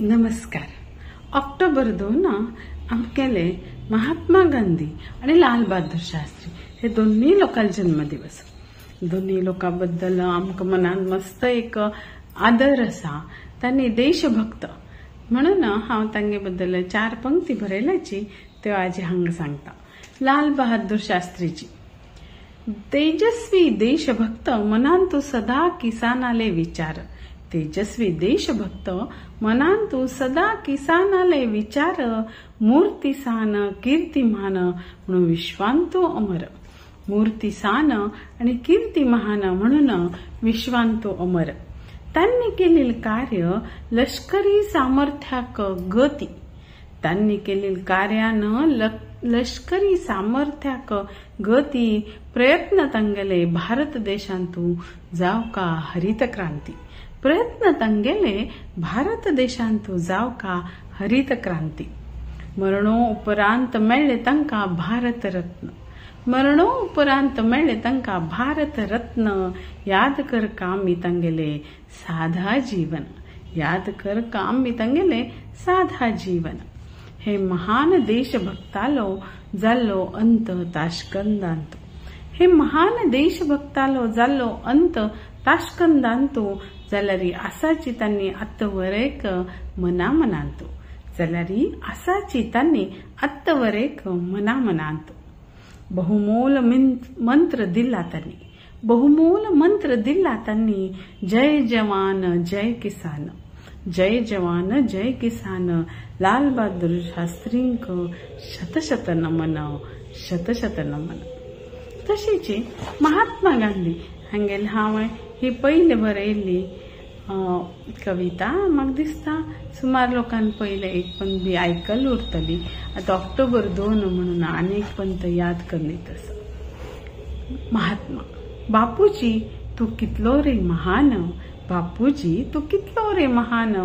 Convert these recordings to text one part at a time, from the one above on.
नमस्कार. ऑक्टोबर 2 आमगेले महात्मा गांधी आनी लाल बहादूर शास्त्री हे दोन्ही लोकांचे जन्मदिवस. दोन्ही लोकां बद्दल आमकां मनान मस्त एक आदर आसा. तांणी देशभक्त म्हणून हांव तांगे बद्दल 4 पंक्ती बरयल्याची त्यो आज हांगा सांगता. लाल बहादूर शास्त्रीजी तेजस्वी देशभक्त मनांतु सदा किसानाले विचार. तेजस्वी देशभक्त मनांतु सदा किसानाले विचार. मूर्तिसान कीर्तिमान म्हणून विश्वांतु अमर. मूर्तिसान आणि कीर्तिमान म्हणून विश्वांतु अमर. त्यांनी केलेले कार्य लष्करी सामर्थ्याक गती. त्यांनी केलेले कार्यानं लष्करी सामर्थ्याक गती. प्रयत्न तंगेले भारत देशांतु जावका हरित क्रांती. प्रयत्न तंगेले भारत देशांतु जावका हरित क्रांती. मरणो उपरांत मेळ्ळे तांकां भारत रत्न. मरणो उपरांत मेळ्ळे तांकां भारत रत्न. याद कर कामी तांगेले साधा जीवन. याद कर कामी तांगेले साधा जीवन. हे महान देशभक्तालो जाल्लो अंत ताशकंदांतु. हे महान देशभक्तालो जाल्लो अंत ताशकंदांतु. जाल्यारी आसाची तांणी आत्तवरेक मना मनांतु. जाल्यारी आसाची तांणी आत्तवरेक मना मनांतु. बहुमोल मंत्र दिला तांणी. बहुमोल मंत्र दिला तांणी. जय जवान जय किसान. जय जवान जय किसान. लाल बहादूर शास्त्रींक शतशत नमन. शतशत नमन. तशीच महात्मा गांधी हांगेले हांवें ही पयले बरयल्ली कविता. म्हाका दिसता सुमार लोकांनी पयले एक पण बी आयकल उरतली. आतां ऑक्टोबर 2 म्हणून आनी एक पण तो याद करीत आसा. महात्मा बापूजी तूं कितलो रे महान. बापूजी तूं कितलो रे महान.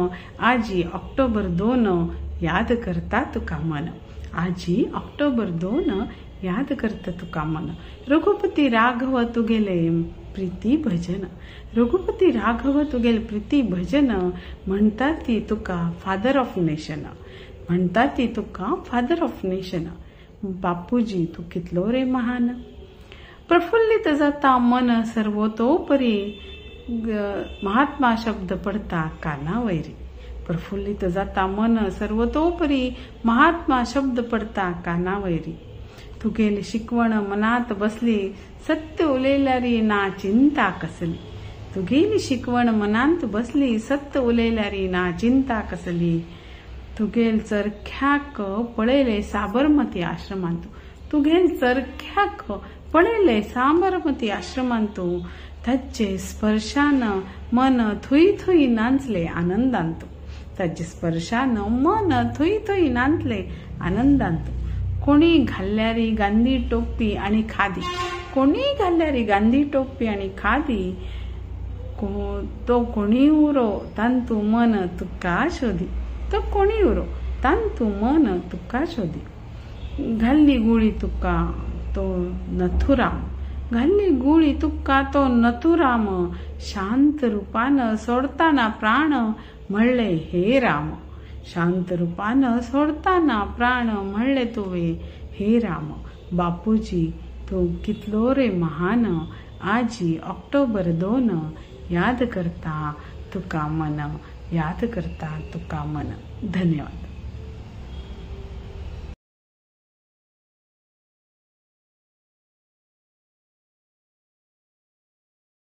आजी ऑक्टोबर 2 याद करता तुका मन. आजी ऑक्टोबर 2 याद करता तुका मन. रघुपती राघव तुगेले प्रीती भजन. रघुपती राघव तुगेले प्रीती भजन. म्हणटा ती तुका फादर ऑफ नेशन. म्हणटा ती तुका फादर ऑफ नेशन. बापूजी तूं कितलो रे महान. प्रफुल्लित जाता मन सर्वतोपरी. महात्मा शब्द पडता कानावैरी. प्रफुल्लित जाता मन सर्वतोपरी. महात्मा शब्द पडता कानावैरी. तुगेली शिकवण मनात बसली. सत्य उलयल्यारी ना चिंता कसली. तुगेली शिकवण मनांत बसली. सत्य उलयल्यारी ना चिंता कसली. तुगेल चरख्याक पळयले साबरमती आश्रमांतु. तुगेल चरख्याक पळयले साबरमती आश्रमांतु. ताचे स्पर्शान मन थुई थुई नाचले आनंदांतु. ताचे स्पर्शान मन थुई थुई नाचले आनंदांतु. कोणी घाल्ल्यारी गांधी टोपी आणि खादी. कोणी घाल्ल्यारी गांधी टोपी आणि खादी. तो कोणी उरो तांतु मन तुका शोधी. तो कोणी उरो तांतु मन तुका शोधी. घाल्ली गुळी तुका तो नथुराम. घाल्ली गुळी तुका तो नथुराम. शांत रूपान सोडताना प्राण म्हणले हे राम. शांत रूपान सोडताना प्राण म्हणले तुवे हे राम. बापूजी तूं कितलो रे महान. आजी ऑक्टोबर 2 याद करता तुका मन. याद करता तुका मन. धन्यवाद.